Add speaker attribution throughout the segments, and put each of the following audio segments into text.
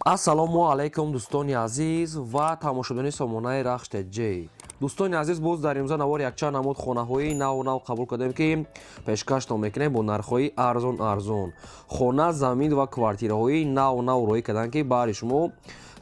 Speaker 1: Ассалому алайкум, дӯстони азиз ва тамошобинони сомонаи Рахш ТЖ. Дӯстони азиз, боз дар имрӯза навор якчанд намуд хонаҳои наву нав қабул кардем, ки пешкаштон мекунем бо нархҳои арзон арзон. Хона, замин ва квартираҳои наву нав роҳӣ карданд, ки баҳри шумо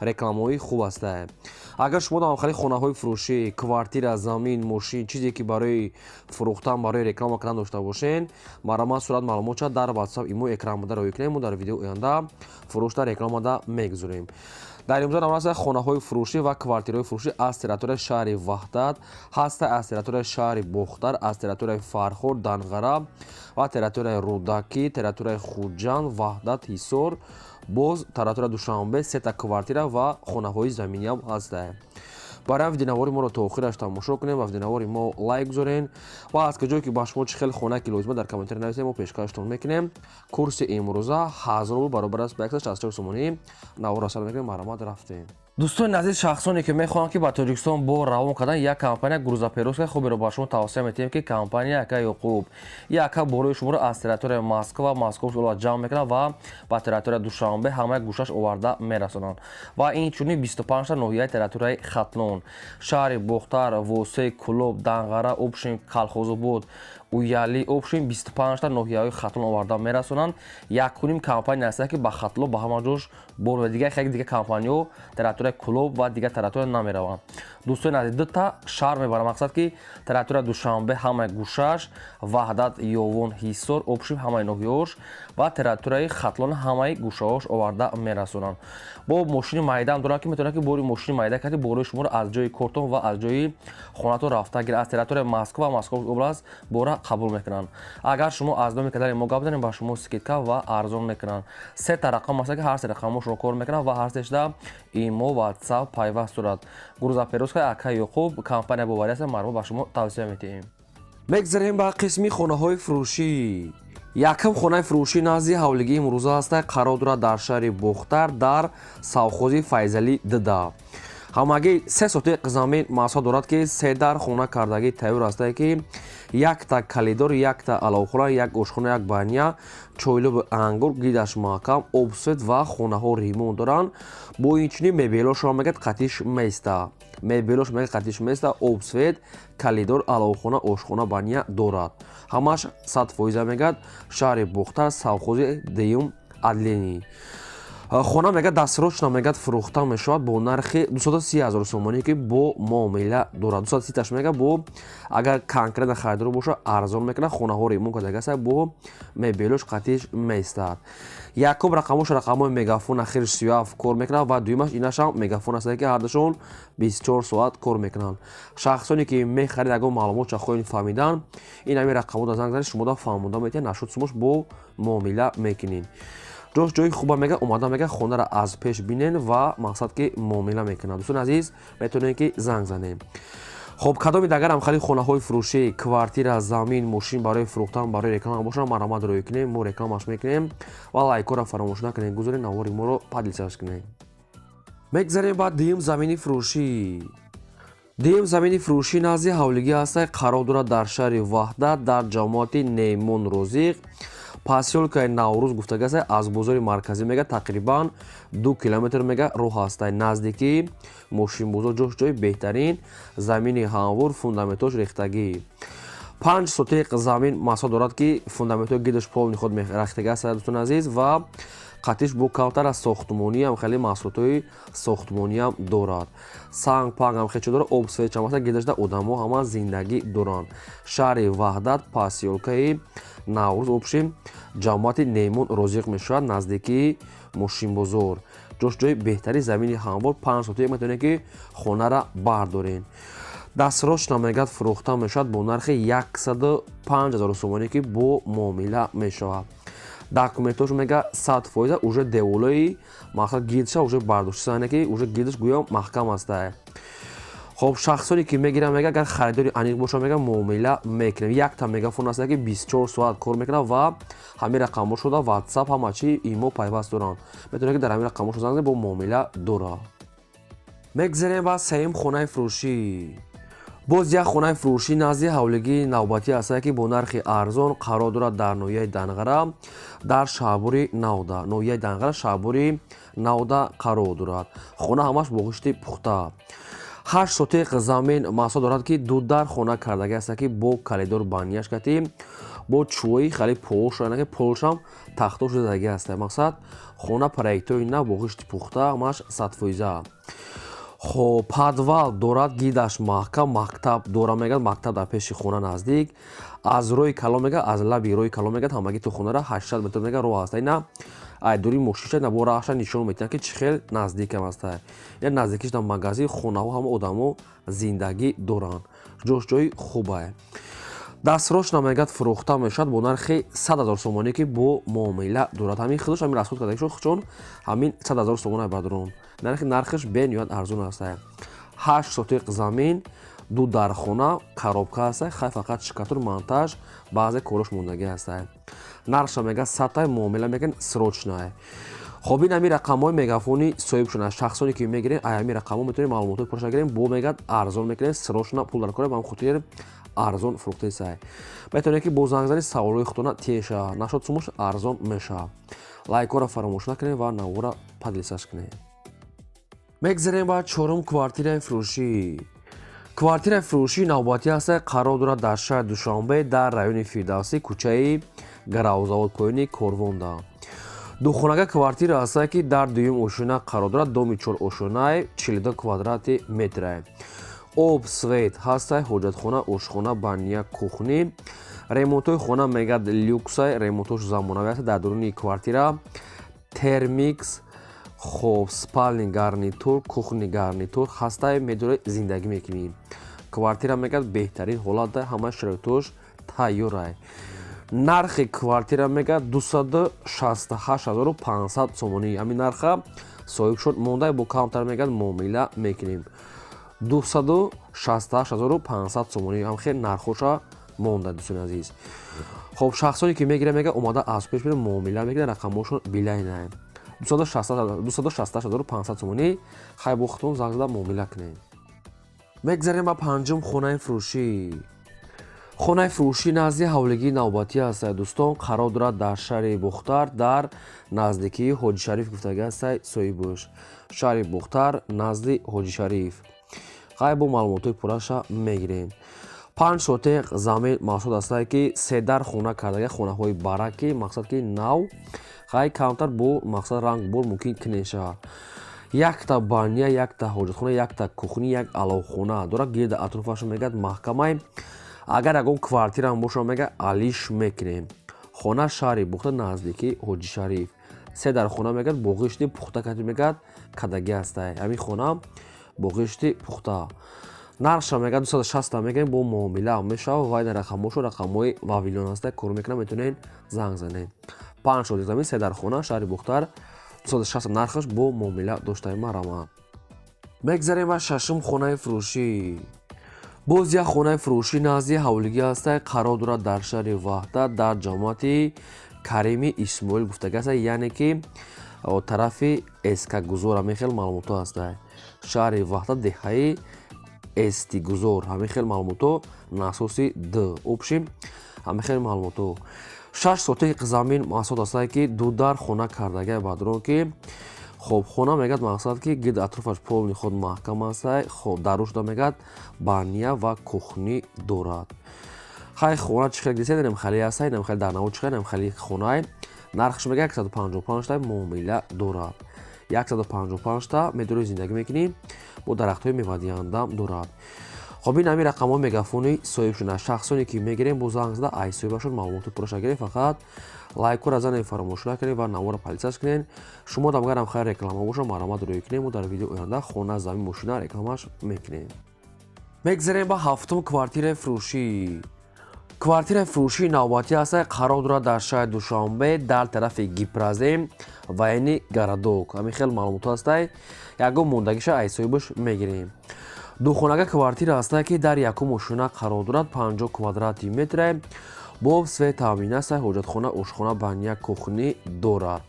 Speaker 1: рекламаҳои хуб ҳастанд. Агар шумо дар хали хонаҳои фурӯшӣ, квартира, замин, мошин, чизе ки барои фурӯхтан, барои реклама кардан дошта бошен, марҳамат, сурат маълумотша дар WhatsApp, имо, экран буда роҳӣ кунем. Мо дар видеои оянда фурӯшда, рекламада мегузорем. Дар имрӯза навраса хонаҳои фурӯшӣ ва квартираҳои фурӯшӣ аз территорияи шаҳри Ваҳдат ҳаста, аз территорияи шаҳри Бохтар, аз территорияи Фархор, Данғара ва территорияи Рӯдакӣ, территорияи Хуҷанд, Ваҳдат, Ҳисор, боз территорияи Душанбе сета квартира ва хонаҳои заминиам ҳастанд. Барои видеонавори моро то охираш тамошо кунем ва видеонавори мо лайк гузорен ва аз куҷое ки ба шумо чӣ хел хона ки лозима, дар комментарий нависем, мо пешкаштон мекунем. Курси имрӯза 1000 рубл баробар аст ба 164 сомонӣ. Наворро сар мекунем, марҳамат, рафтем. Дӯстони азиз, шахсоне ки мехоҳанд, ки ба Тоҷикистон бор равон кардан, як компания грузоперевозка хуберо ба шумо тавсия метиҳем, ки компания ака Ёқуб. Яка борои шуморо аз территорияи Москва, Московский область ҷамъ мекунад ва ба территорияи Душанбе ҳамаи гӯшаш оварда мерасонанд. Ва инчунин 25 ноҳияи территорияи Хатлон, шаҳри Бохтар, Восе, Кӯлоб, Данғара, общем, Калхозобод, Уяли, общем, 25 ноҳияҳои Хатлон оварда мерасонанд. Якуним компания ҳаста, ки ба Хатлон ба ҳама ҷош бор ва дигар хеле дигар компаниҳо территорияи Кӯлоб ва дигар территория намераванд. Дӯстони азиз, дута шаҳр мебарам, мақсад ки территорияи Душанбе ҳамаи гӯшаш, Ваҳдат, Ёвон, Ҳисор, общем, ҳамаи ноҳияҳош ва территорияи Хатлон ҳамаи гӯшаҳош оварда мерасонанд. Бо мошини майдаам доранд, ки метавонад, ки бори мошини майда карди, борои шуморо аз ҷои кортон ва аз ҷои хонатон рафта гирад. Аз территорияи Москва ва Московский область бора қабул мекунанд. Агар шумо аз номи канали мо гап занед, ба шумо скидка ва арзон мекунанд. Сета рақам аст, ки ҳар се рақамҳо шумо кор мекунанд ва ҳар сешда имо, WhatsApp пайваст дорад. Грузоперевозка ака Ёқуб компания боварӣ аст, марҳамат, ба шумо тавсия метиҳем. Мегзарем ба қисми хонаҳои фурӯшӣ. Якум хонаи фурӯшӣ назди ҳавлигии имрӯза ҳаста, қарор дорад дар шаҳри Бохтар, дар совхози Файзалӣ дда. Ҳамагӣ 3 сотиқ замин масоҳат дорад, ки се дар хона кардагӣ тайёр ҳастае, ки якта калидор, якта аловхона, як ошхона, як баня, чойлоби ангур, гидаш маҳкам, обсвет ва хонаҳо ремонт доранд. Бо инчунин мебелошро мегӯяд, қатиш места, мебелош мегӯяд, қатиш места, обсвет, калидор, аловхона, ошхона, баня дорад. Ҳамаш 100%, мегӯяд, шаҳри Бохтар, совхози дуюм отделение. Хона, мегӯяд, дастсрочно, мегӯяд, фурӯхта мешавад бо нархи 230 ҳазор сомонӣ, ки бо муомила дорад. 230 таш, мегӯяд, бо агар конкретно харидор боша, арзон мекунад. Хонаҳо ремонт кардагиаста, бо мебелош қатиш меистад. Якум рақамош рақамҳои Мегафон, ахир 37 кор мекунад ва дуюмаш инашам Мегафон аст, ки ҳардашон 24 соат кор мекунанд. Шахсоне ки мехарид, ягон маълумотша хоҳед фаҳмидан, ин ҳамин рақамҳода занг занед, шумода фаҳмонда метиҳад. Нашуд, сумош бо муомила мекунед. Ҷош ҷои хуба, мега, омада, мега, хонаро аз пеш бинен ва мақсад ки муомила мекунад. Дӯстони азиз, метавонед, ки занг занем. Хоб, кадоми дагарам хали хонаҳои фурӯшӣ, квартира, замин, мошин барои фурӯхтан, барои реклама бошад, марҳамат, рӯй кунем, мо рекламаш мекунем ва лайкҳоро фаромӯш накунем, гузорем, навори моро поделиться кунем. Мегзарем ба дуюм замини фурӯшӣ. Дуюм замини фурӯшӣ назди ҳавлигӣ ҳаста, қарор дорад дар шаҳри Ваҳдат, дар ҷамоати Неъмон Розиқ, посёлкаи Наврӯз гуфтагаста. Аз бозори марказӣ, мега, тақрибан 2 километр, мега, роҳ ҳаста, наздикии мошинбозор. Ҷош ҷои беҳтарин, замини ҳамвор, фундаментош рехтагӣ. 5 сотиқ замин масоҳат дорад, ки фундаментҳои гидаш полный худ рехтагӣ аст, дӯстони азиз, ва қатиш бо камтар аз сохтмониам хеле маҳсулотҳои сохтмониам дорад, санг пангам хечо дорад, об свечам аста, гидашда одамо ҳама зиндагӣ доранд. Шаҳри Ваҳдат, посёлкаи Наврӯз, общем, ҷамоати Неъмон Розиқ мешавад, наздикии мошинбозор. Ҷош ҷои беҳтари, замини ҳамвор, 5 сотиқ, метавонед, ки хонара бардоред. Дастсрочно, мегӯяд, фурӯхта мешавад бо нархи 105 ҳазор сомонӣ, ки бо муомила мешавад. Документош, мега, 100%, уже деволои мақсад гирдша уже бардошта, ки уже гирдаш гӯё маҳкам аста. Хоб, шахсоне ки мегиранд, мега, агар харидори аниқ бошад, мега, муомила мекунем. Якта Мегафон аст, ки 24 соат кор мекунад ва ҳамин рақамҳо шуда WhatsApp, ҳама чи имо пайваст доранд. Метавонед, ки дар ҳамин рақамҳо занг, бо муомила дорад. Мегзарем ба сеюм хонаи фурӯшӣ. Боз як хонаи фурӯшӣ назди ҳавлигии навбатӣ аст, ки бо нархи арзон қарор дорад дар ноҳияи Данғара, дар шаҳбури Навда. Ноҳияи Данғара, шаҳбури навда қарор дорад. Хона ҳамаш бо ғишти пухта. 8 сотиқ замин маҳсул дорад, ки ду дар хона кардаги аста, ки бо калидор банияш кати, бо чӯи хали полш, ки полшам тахто шудаги аста. Мақсад, хона проектҳои нав, бо ғишти пухта, ҳамаш 100%. Хоб, подвал дорад, гидаш маҳкам. Мактаб дора, мегӯяд, мактаб дар пеши хона наздик. Аз роҳи калон, мега, аз лаби роҳи калон, мегӯяд, ҳамагӣ то хонара 800 метр, мега, роҳ аста. Ина ай дури мошиша на бо раҳша нишон метиҳанд, ки чӣ хел наздикам аста. Я наздикиш дар магазин, хонаҳо, ҳама одамо зиндагӣ доранд, ҷош ҷои хубае. Дастрош мегӯяд, фурӯхта мешавад бо нархи 100 000 сомонӣ, ки бо муомила дорад. Ҳамин худаш ҳамин расход карда чун ҳамин 100 000 сомона, бадрон, нархиш бениҳоят арзон аст. 8 сотиқ замин, ду дархона, коробка аста. Хай, фақат штукатур, монтаж, баъзе корош мондагӣ аста. Нархша, мега, садтай, муомила мекунед, срочная. Хоб, ин ҳамин рақамҳои мегафони соҳиб шуда. Шахсоне ки мегирем, ай ҳамин рақамҳо метавонем маълумотҳои пурша гирем. Бо мегӯяд, арзон мекунем, срочно пул дар кора, ба ҳам хотир арзон фурӯхтесай. Метавонед, ки бо зангзани саволҳои худтона теша нашод, сумуш арзон мешавад. Лайкҳоро фаромӯш накунед ва навора поделиться кунед. Мегзарем ба чорум квартираи фурӯшӣ. Квартираи фурӯшии навбатӣ ҳаста, қарор дорад дар шаҳри Душанбе, дар райони Фирдавсӣ, кӯчаи Гаравзавод, поёни Корвонда. Духонага квартира ҳаста, ки дар дуюм ошёна қарор дорад, доми чор ошёнаи, 42 квадрати метрае. Об, свет ҳастай, ҳоҷатхона, ошхона, баня, кухни. Ремонтҳои хона, мегӯяд, люксай, ремонтҳош замонавӣ аст. Дар дуруни квартира термикс, хоб, спальный гарнитур, кухонный гарнитур ҳастай. Медорӣ, зиндагӣ мекунӣ. Квартира, мегӯяд, беҳтарин ҳолатда, ҳама шароитош тайёрай. Нархи квартира, мегӯяд, 268 500 сомонӣ. Ҳамин нарха соҳиб шуд мондай, бо камтар, мегӯяд, муомила мекунем. 268 500 сомонӣ ҳам хел нархоша монда, дӯстони азиз. Хоб, шахсоне ки мегирад, мега, омада аз пеш мера муомила мекунад. Рақамҳошон билайна: 268 500 сомонӣ. Хай, бо худтон занг зада муомила кунед. Мегзарем ба панҷум хонаи фурӯшӣ. Хонаи фурӯшӣ назди ҳавлигии навбатӣ аст, дӯстон, қарор дорад дар шаҳри Бухтар, дар наздикии Ҳоҷишариф гуфтагӣ ҳастай соҳибуш. Шаҳри Бухтар, назди Ҳоҷишариф. Хай, бо маълумотҳои пурраша мегирем. 5 сотеқ замин мақсуд астае, ки седар хона кардага, хонаҳои бараки, мақсад, ки нав. Хай, камтар бо мақсад ранг бор мумкин кине шавад. Якта баня, якта ҳоҷатхона, якта кухни, як аловхона дорад. Гирда атрофашо, мегӯяд, маҳкамай. Агар ягон квартираам боша, мега, алиш мекунем. Хона шаҳри Бухта, наздикии Ҳоҷишариф, се дар хона, мегӯяд, бо ғишти пухта кати, мегӯяд, кадагӣ ҳастай. Ҳамин хона бо ғишти пухта. Нархша, мегӯяд, 260 мегӯем, бо муомила мешавад. Вай дар рақамҳошо, рақамҳои Вавилон ҳаста, кор мекунад, метавонед занг занед. 5 сотик замин, се дар хона, шаҳри Бухтар, 260 нархаш, бо муомила доштаи марама. Мегзарем ба шашум хонаи фурӯшӣ. Боз як хонаи фурӯшӣ назди ҳавлигӣ ҳастай, қарор дорад дар шаҳри Ваҳдат, дар ҷамоати Карими Исмоил гуфтагӣ ҳастай, яъне ки тарафи Эскагузор. Ҳамин хел маълумотҳо ҳастай: шаҳри Ваҳдат, деҳаи Эстигузор, ҳамин хел маълумотҳо, насоси д общем, ҳамин хел маълумотҳо. 6 сотиқ замин мақсуд ҳастае, ки дудар хона кардагай, бадрон, ки хоб, хона, мегӯяд, мақсад, ки гирд атрофаш полный худ маҳкам ҳастай. Хоб, дарушда, мегӯяд, баня ва кухни дорад. Хай, хона чӣ хел дисед, нем хеле ҳастай, нем хеле дар наво чӣ хел, нем хеле хонай. Нархаш, мега, 155 та, муомила дорад. 155 та медори, зиндагӣ мекунӣ, бо дарахтҳои мевадиҳандам дорад. Хоб, ин ҳамин рақамҳои мегафони соҳиб шуда. Шахсоне ки мегирем, бо занг зада ай соҳибашон маълумоти пурраша гирем. Фақат лайкҳоро занед, фаромӯш накунед ва навора поделиться кунед. Шумо дамгарам хайр реклама боша, марҳамат, рӯй кунем. Мо дар видео оянда хона, замин, мошина рекламаш мекунем. Мегзарем ба ҳафтум квартираи фурӯшӣ. Квартираи фурӯшии навбатӣ ҳаста, қарор дорад дар шаҳри Душанбе, дар тарафи Гипрозем, военный городок. Ҳамин хел маълумотҳо ҳастай. Ягон мондагиша ай соҳибаш мегирем. Духонага квартира ҳаста, ки дар якум ошёна қарор дорад, 50 квадрати метре, бо свет таъмин аст, ҳоҷатхона, ошхона, баня, кухни дорад.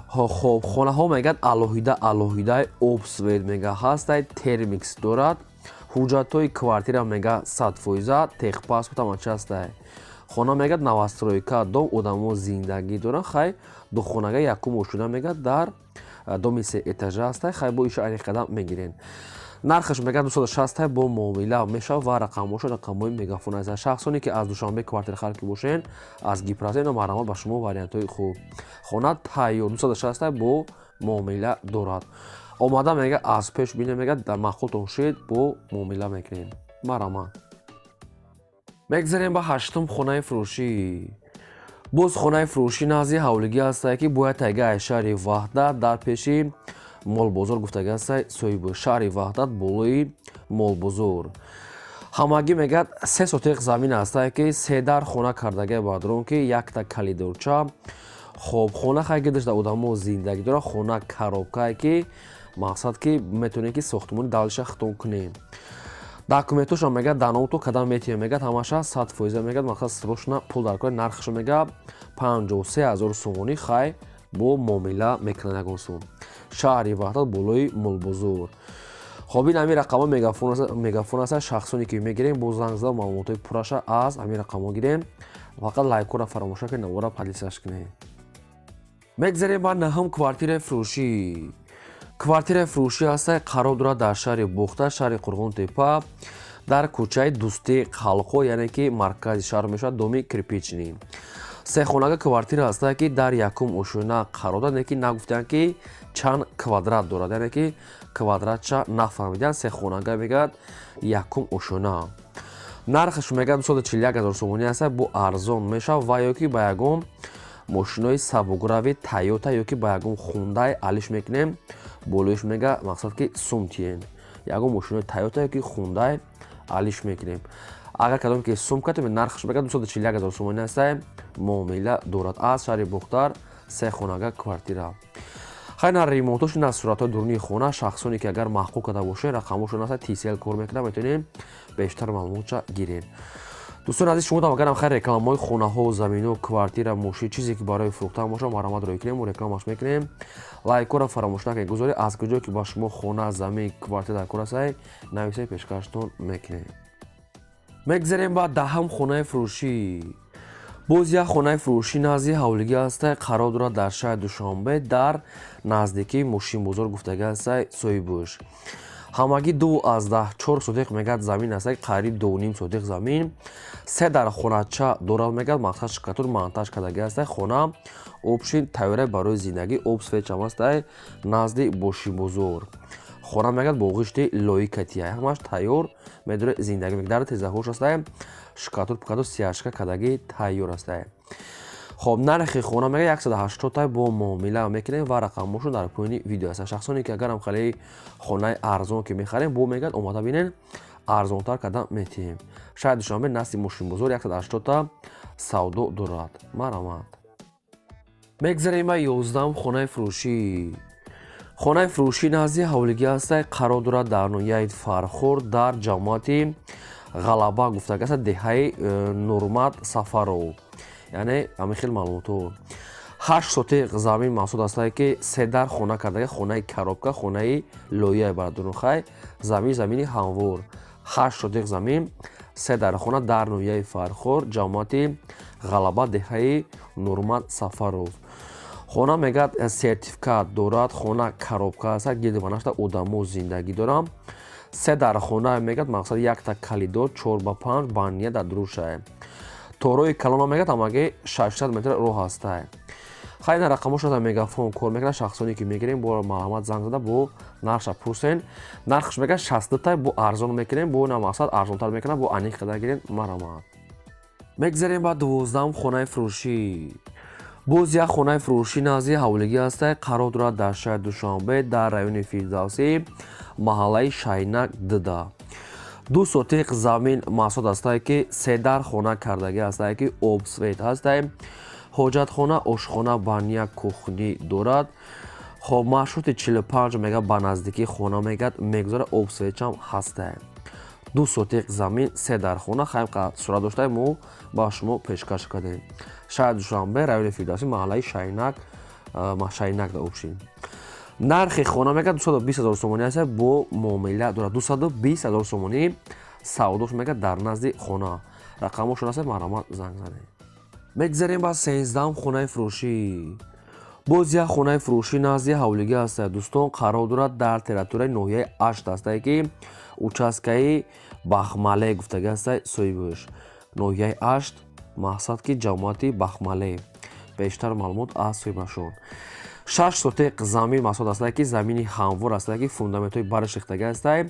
Speaker 1: Хоб, хонаҳо, мегӯяд, алоҳида алоҳида, об, свет, мега, ҳастай, термикс дорад. Ҳуҷҷатҳои квартира, мега, 100%, техпаспорт, ҳама чи ҳастай. Хона, мегӯяд, новостройка дом, одамо зиндагӣ доранд. Хай, духонага якум ошёна, мегӯяд, дар Доми се этажа ҳастай. Хай, бо иша аниқ қадам мегирен. Нархаш мегӯяд 260, бо муомила мешавад ва рақамҳошо рақамҳои Мегафон аст. Шахсоне ки аз Душанбе квартирахар ки бошен, аз Гипрострой, марҳамат, ба шумо вариантҳои хуб. Хона тайёр, 260, бо муомила дорад. Омада мега аз пеш бине, мега дар маъқултон шид, бо муомила мекунем. Марҳамат. Мегзарем ба ҳаштум хонаи фурӯшӣ. Боз хонаи фурӯшӣ назди ҳавлигӣ ҳастае, ки бояд тайгаи шаҳри Ваҳдат, дар пеши молбозор гуфтагӣ ҳастай соҳиби шаҳри Ваҳдат, болои молбозор. Ҳамагӣ мегӯяд 3 сотиқ замин ҳастае, ки се дар хона кардагия бадрон, ки якта калидорча. Хоб, хона хай гидашда одамо зиндагӣ дорад. Хона коробкае, ки мақсад ки метавонед ки сохтмони давлатиша хитон кунед. Документошам мегӯяд даното кадам метиҳем, мегӯяд ҳамаша 100%, мегӯяд мақсад срочно пул дар кор. Нархашо мегӯяд 53 000 сомонӣ, хай бо муомила мекунад ягон сум. Шаҳри Ваҳдат, болои молбозор. Хоб, ин ҳамин рақамҳо Мегафон аст. Шахсоне ки мегирем, бо занг зада маълумотҳои пурраша аз ҳамин рақамҳо гирем. Фақат лайкҳоро фаромӯш накунед, навора подписаться кунед. Мегзарем ба наҳум квартираи фурӯшӣ. Квартираи фурӯшӣ ҳастай, қарор дорад дар шаҳри Бохта, шаҳри Қурғонтепа, дар кӯчаи Дӯстии халқҳо, яъне ки маркази шаҳр мешавад, доми кирпичный. Сехонага квартира ҳастае, ки дар якум ошёна қарор дорад, ки нагуфтаанд, ки чанд квадрат дорад, яъне ки квадратша нафаҳмиданд. Сехонага мегӯяд, якум ошёна. Нархаш мегӯяд 241 000 сомонӣ аста, бо арзон мешавад ва ё ки ба ягон мошинои сабукрави Тойота ё ки ба ягон Хундай алиш мекунем. Болоиш мега мақсад ки сум тиен, ягон мошинои Тойота ё ки Хундай алиш мекунем. Агар кадом ки сум катем, нархаш мега 241 000 сомонӣ аста, муомила дорад. Аз шаҳри Бохтар, се хонага квартира. Хай, на ремонтош, на суратҳои дурунии хона. Шахсоне ки агар маъқул карда бошед, рақамҳошон аста, Тисел кор мекунад, метавонем бештар маълумотша гирем. Дӯстони азиз, шумо агарам хайр рекламаҳои хонаҳо, замино, квартира, мошин, чизе ки барои фурӯхтан бошад, марҳамат, рӯй кунем, рекламаш мекунем. Лайкҳоро фаромӯш накунед, гузоред. Аз куҷое ки ба шумо хона, замин, квартира дар кор астае, нависаи, пешкаштон мекунем. Мегзарем ба даҳам хонаи фурӯшӣ. Боз як хонаи фурӯшӣ назди ҳавлигӣ ҳастай, қарор дорад дар шаҳри Душанбе, дар наздикии мошинбозор гуфтагӣ ҳастай соҳибуш. Ҳамагӣ 2,4 сотиқ мегӯяд замин аст, қариб 2,5 сотиқ замин. Се дар хонача дорад, мегӯяд мақсад штукатур, монтаж кардагӣ ҳастай. Хона общий тайёра барои зиндагӣ, об, свет чам ҳастай. Назди мошинбозор хона мегӯяд бо ғишти лоикатия, ҳамаш тайёр, медоре зиндагӣ. Дар тезаҳош ҳастай, штукатур, пукатур, стяжка кардагӣ тайёр ҳастай. Хоб, нархи хона мега 180, бо муомила мекунем ва рақамҳошон дар поёни видео аст. Шахсоне ки агарам хеле хонаи арзон ки мехарем, бо мегӯяд омада бинен, арзонтар карда метиҳем. Шаҳри Душанбе, назди мошинбозор, 180 савдо дорад. Марҳамат. Мегзарем ба 11-ум хонаи фурӯшӣ. Хонаи фурӯшӣ назди ҳавлигӣ ҳастай, қарор дорад дар ноҳияи Фархор, дар ҷамоати Ғалаба гуфтага аст, деҳаи Нурмат Сафаров. Яъне ҳамин хел маълумотҳо. 8 сотиқ замин мақсуд астае, ки се дар хона кардага. Хонаи коробка, хонаи лоия барадурухай, замин замини ҳамвор. 8 сотиқ замин, се дар хона дар ноҳияи Фархор, ҷамоати Ғалаба, деҳаи Нурмат Сафаров. Хона мегӯяд сертификат дорад. Хона коробка аст, гирди банашта одамо зиндагӣ дорам. Се дар хона мегӯяд, мақсад якта калидор, 4 ба 5, баня дар дурушае. Торои калона мегӯяд ҳамагӣ 600 метр роҳ ҳастай. Хайна рақамошон дар Мегафон кор мекунад. Шахсоне ки мегирем, бо марҳамат, занг зада бо нархша пурсен. Нархш мегӯяд 62, бо арзон мекунем, бо на мақсад арзонтар мекунам, бо аниқ қадар гирем. Марҳамат. Мегзарем ба 12-ум хонаи фурӯшӣ. Боз як хонаи фурӯшӣ назди ҳавлигӣ ҳастай, қарор дорад дар шаҳри Душанбе, дар райони Фирдавсӣ, маҳаллаи Шайнак дда. 2 сотиқ замин мақсуд ҳастае, ки се дар хона кардагӣ ҳастае, ки об, свет ҳастае, ҳоҷатхона, ошхона, баня, кухня дорад. Хоб, маршрути 45 мега ба наздикии хона мегӯяд мегузарад, об, свет чам ҳастае. 2 сотиқ замин, се дар хона, хайм сурат доштае, мо ба шумо пешкаш кардем. Шаҳри Душанбе, райони Фирдавсӣ, маҳаллаи Шайнак, Шайнак да общий. Нархи хона мегӯяд 220 000 сомонӣ аст, бо муомила дорад. 220 000 сомонӣ савдош мегӯяд дар назди хона. Рақамҳошон аст, марҳамат, занг занед. Мегзарем ба 13-ум хонаи фурӯшӣ. Боз як хонаи фурӯшӣ назди ҳавлигӣ ҳастад, дӯстон, қарор дорад дар территорияи ноҳияи Ашт ҳастае, ки участкаи Бахмале гуфтагӣ ҳастай соҳибаш. Ноҳияи Ашт, мақсад ки ҷамоати Бахмале. Бештар маълумот аз соҳибашон. 6 сотиқ замин масоҳат ҳастае, ки замини ҳамвор ҳастае, ки фундаментҳои бараш рехтагӣ ҳастае.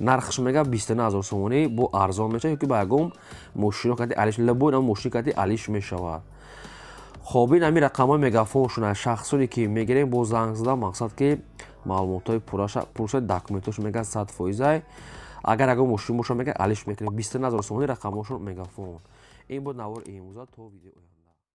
Speaker 1: Нархаш мега 29 000 сомонӣ, бо арзон мешавад ёки ба ягон мошино кати алиш, любой нам мошини кати алиш мешавад. Хоб, ин ҳамин рақамҳои мегафоншона, шахсоне ки мегирем, бо занг зада, мақсад ки маълумотҳои пурраша, документҳош мега 100%-ай. Агар ягон мошин боша, мега алиш мекунем. 29 000 сомонӣ, рақамҳошон мегафон. Ин буд навори имрӯза. То видео.